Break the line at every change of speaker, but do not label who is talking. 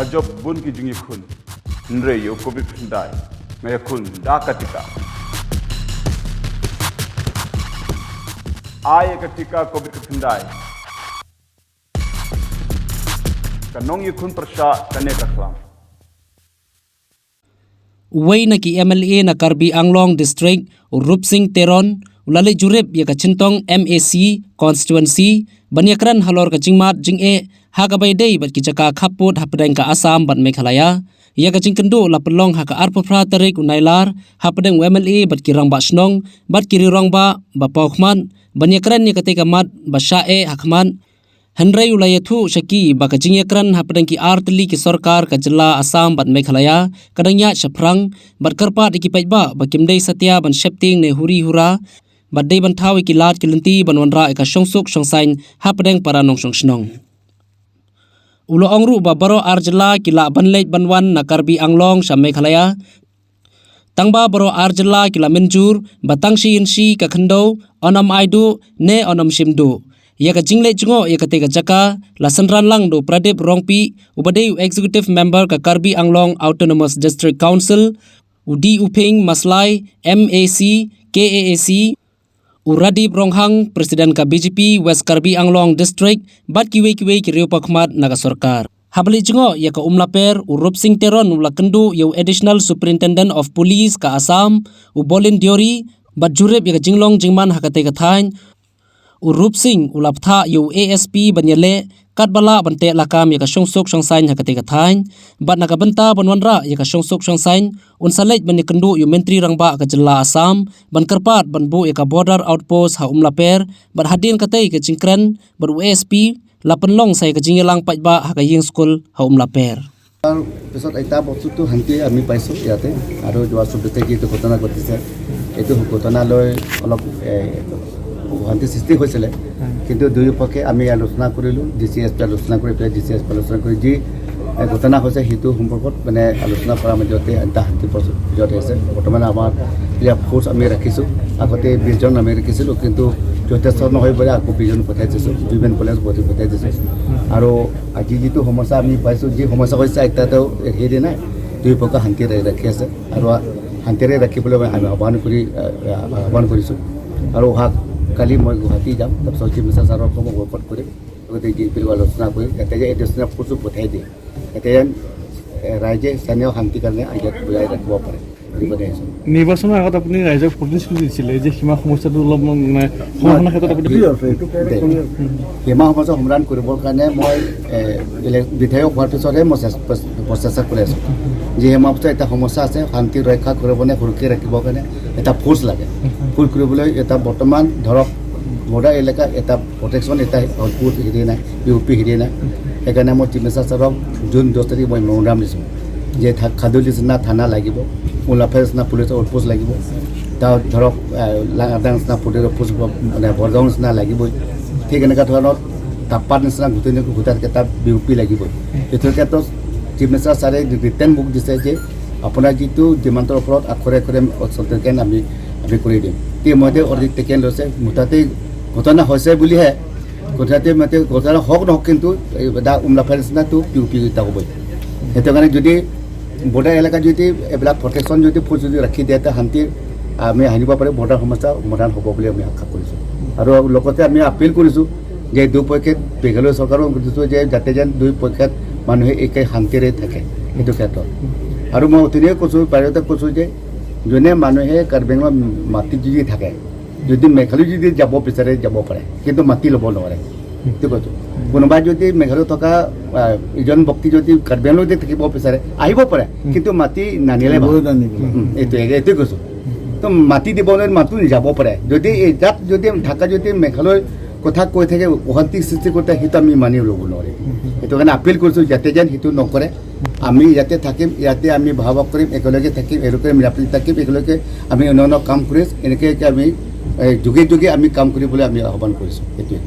Ka job bun ki jing khun nre yo Covid phyndai ngai khun da ka tika ai ka tika Covid phyndai ka nong ye khun prasha kane ka khlam.
Wei na ki MLA na Karbi Anglong District Rup Singh Teron ulale jurep ya ka chintong MAC constituency banyakran halor ka jingmat jinge ha ka bai dei bat ki chaka khaput hapdeng ka Assam bat Meghalaya ya ka jingkendo la pelong ha ka arpafra tarik unailar hapdeng MLA bat ki rangba snong bat ki rongba ba paukman banyakran ya ka te ka mat ba shae hakman Henry ulayathu shaki baka jingyakran hapdeng ki artli ki sarkar ka jilla Assam bat Meghalaya kadangya shaprang bat karpa diki paitba bakimdei satya ban shepting ne huri hura bat dei ban thawi ki lat ki lenti ban wanra ka shongsuk shongsain hapdeng para nong shongsnong ulo ongru ba baro arjla ki la banlej banwan na Karbi Anglong sha Meghalaya tangba baro arjla ki la menjur batang shi inshi ka khando onam aidu ne onam shimdu ya ka jingle jungo ya ka te ka jaka la sanran lang do Pradip Rongpi ubade executive member ka Karbi Anglong Autonomous District Council Udi Uping Maslai MAC KAAC Uradip Ronghang President ka BJP West Karbi Anglong District bat kiwe kiwe ki riupa khmat naga sarkar habli jungo ya ka umlaper Urup Singh Teron ula kendu yo Additional Superintendent of Police ka Assam Ubolin Diori bat jurep ya ka jinglong jingman hakate ka thain Urup Singh ulaptha yo ASP banyale katbala bante lakam ya ka shongsuk shongsain hakate ka thain bat naka benta banwanra ya ka shongsuk shongsain unsalej ban kendu yo menteri rangba ka jilla Assam ban kerpat ban bu ya ka border outpost ha umlaper bat hadin katei ka jingkran bat ASP lapenlong sai ka jingyelang patba ha ka ying school ha umlaper.
তাৰ পিছত এটা বস্তুটো শান্তি আমি পাইছোঁ ইয়াতে আৰু যোৱা 24 যিটো ঘটনা ঘটিছে এইটো ঘটনালৈ অলপ অশান্তি সৃষ্টি হৈছিলে, কিন্তু দুয়োপক্ষে আমি আলোচনা কৰিলোঁ, ডি চি এছ পি আলোচনা কৰি পেলাই ডি চি এছ পি আলোচনা কৰি যি ঘটনা হৈছে সেইটো সম্পৰ্কত মানে আলোচনা কৰাৰ মাজতে এটা শান্তি ভিতৰত হৈছে। বৰ্তমান আমাৰ ইয়াত ফ'ৰ্চ আমি ৰাখিছোঁ, আগতে 20জন আমি ৰাখিছিলোঁ, কিন্তু যথেষ্ট নহয় বুলি আকৌ 20জন পঠাই দিছোঁ, উইমেন কলেজ পঠাই দিছোঁ। আৰু আজি যিটো সমস্যা আমি পাইছোঁ, যি সমস্যা হৈছে এতিয়াতো হেৰি নাই, দুয়োপক্ষ শান্তিৰে ৰাখি আছে আৰু শান্তিৰে ৰাখিবলৈ আমি আহ্বান কৰিছোঁ। আৰু অহা কালি মই গুৱাহাটী যাম, তাৰপিছত চিফ মিনিষ্টাৰ ছাৰক মই ৱৰ্কআউট কৰিম, লগতে জি পি আলোচনা কৰিম, যাতে যে এডিশ্যনেল ফ'ৰ্চো পঠাই দিয়ে, যাতে যেন ৰাইজে স্থানীয় শান্তিৰ কাৰণে ইয়াত বজাই ৰাখিব পাৰে।
নিৰ্বাচনৰ আগত আপুনি ৰাইজক প্ৰতিশ্ৰুতি দিছিলে যে সীমা সমস্যাটো অলপ মানে সমাধানৰ ক্ষেত্ৰত আপুনি
সীমা সমস্যা সমাধান কৰিবৰ কাৰণে মই বিধায়ক হোৱাৰ পিছতহে মই প্ৰচেষ্টা কৰি আছোঁ। যি সীমা সমস্যা এটা সমস্যা আছে, শান্তি ৰক্ষা কৰিবলৈ সুৰক্ষিত ৰাখিবৰ কাৰণে এটা ফ'ৰ্চ লাগে। ফ'ৰ্চ কৰিবলৈ এটা বৰ্তমান ধৰক বৰ্ডাৰ এলেকা এটা প্ৰটেকশ্যন এটা ফ'ৰ্চ হেৰি নাই, ইউ পি হেৰি নাই। সেইকাৰণে মই চিফ মিনিষ্টাৰ ছাৰক জুন 10 তাৰিখ মই মেম'ৰাম দিছোঁ যে খাদুলি নিচিনা থানা লাগিব, উলাফেৰ নিচিনা পুলিচ আউটপোষ্ট লাগিব, তাৰ ধৰক লাঙাদাং নিচিনা পুলিচ আউটপোষ্ট মানে বৰগাঁও নিচিনা লাগিবই, ঠিক এনেকুৱা ধৰণৰ টাপাত নিচিনা গোটেই গোটাত এটা বি ইউ পি লাগিবই। এইটোৰ ক্ষেত্ৰত চিফ মিনিষ্টাৰ ছাৰে ৰিটাৰ্ণ বুক দিছে যে আপোনাৰ যিটো ডিমাণ্ডৰ ওপৰত আখৰে আখৰে টেকেন আমি কৰি দিম। ইতিমধ্যে অধিক টেকেন লৈছে, মুঠতে ঘটনা হৈছে বুলিহে ঘটনাতে মানে ঘটনা হওক নহওক কিন্তু এটা উমলাফাৰ নিচিনাটো পি ইউ পি এটা হ'বই। সেইটো কাৰণে যদি বৰ্ডাৰ এলেকাত যদি এইবিলাক প্ৰটেকশ্যন যদি ফ'ৰ্চ যদি ৰাখি দিয়ে তেতিয়া শান্তি আমি আনিব পাৰিম, বৰ্ডাৰ সমস্যা সমাধান হ'ব বুলি আমি আশা কৰিছোঁ। আৰু লগতে আমি আপিল কৰিছোঁ যে দুপক্ষত মেঘালয় চৰকাৰো দিছোঁ যে যাতে যেন দুই পক্ষত মানুহে একে শান্তিৰে থাকে সেইটো ক্ষেত্ৰত। আৰু মই অথনিয়ে কৈছোঁ, বাহিৰতে কৈছোঁ যে যোনে মানুহে কাৰ্বি আংলঙত মাটি যদি থাকে, যদি মেঘালয় যদি যাব বিচাৰে যাব পাৰে, কিন্তু মাটি ল'ব নোৱাৰে, সেইটো কৈছোঁ। কোনোবা যদি মেঘালয়ত থকা এজন ব্যক্তি যদি কাৰ্বি আংলঙত থাকিব বিচাৰে আহিব পাৰে, কিন্তু মাটি নানিলে ভাল। এইটোৱে কৈছোঁ। তো মাটি দিব নোৱাৰে, মাতো যাব পাৰে। যদি তাত যদি থাকা যদি মেঘালয়ৰ কথা কৈ থাকে, অশান্তি সৃষ্টি কৰি থাকে, সেইটো আমি মানি ল'ব নোৱাৰিম। সেইটো কাৰণে আপিল কৰিছোঁ যাতে যেন সেইটো নকৰে। আমি ইয়াতে থাকিম, ইয়াতে আমি ভাৱ কৰিম, একেলগে থাকিম, একেলগে মিলাপ্ৰীতি থাকিম, একেলগে আমি অন্যান্য কাম কৰিম, এনেকৈ আমি যুগে যুগে আমি কাম কৰিবলৈ আমি আহ্বান কৰিছোঁ। সেইটোৱে।